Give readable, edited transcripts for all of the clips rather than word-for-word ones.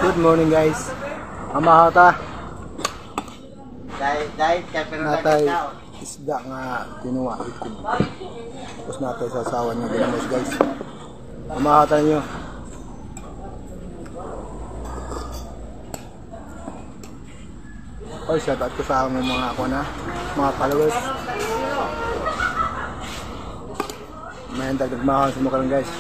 Good morning, guys. Amahata. Dahil ka pero Natay isda nga tinuwa ikob. Tapos natay sa asawa niya ginamos, guys. Amahata niyo. Oy, shout out ko sa akong mga ako na mga followers. May dagdag mahal sa mukha lang, guys.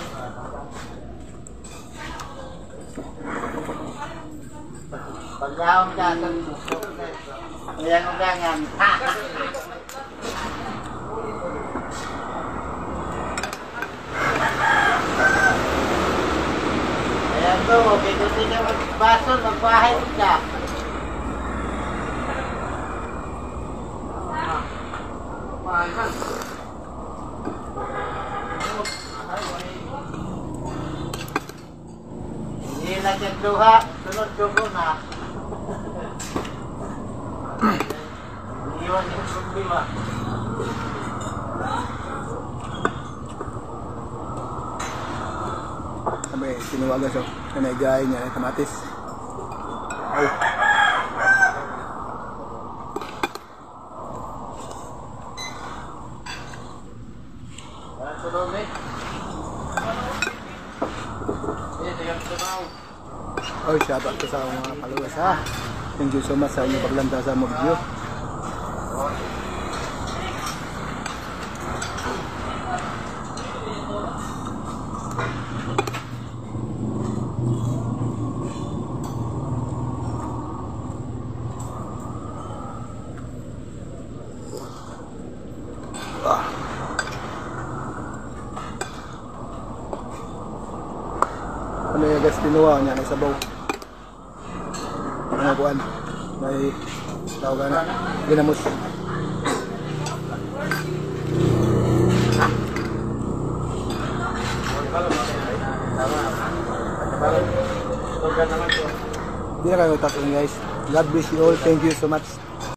Paglaom ka, ayan ang gangan. Ayan to, okay, kung hindi ka magbaso, magbahay ka. Hindi lang yung luha, sunod dugo na. Iwan yung problema. Sabi, tinuwagan so. Kanay niya, kamatis. Ay. Oh, shout out ko sa mga followers ha. Thank you so much sa inyong paglanta sa mga video. Ano yung gas tinuwa niya na sabaw. Ano kuan? May tawag na ginamos. Hindi na kayo tatanong, guys. God bless you all. Thank you so much.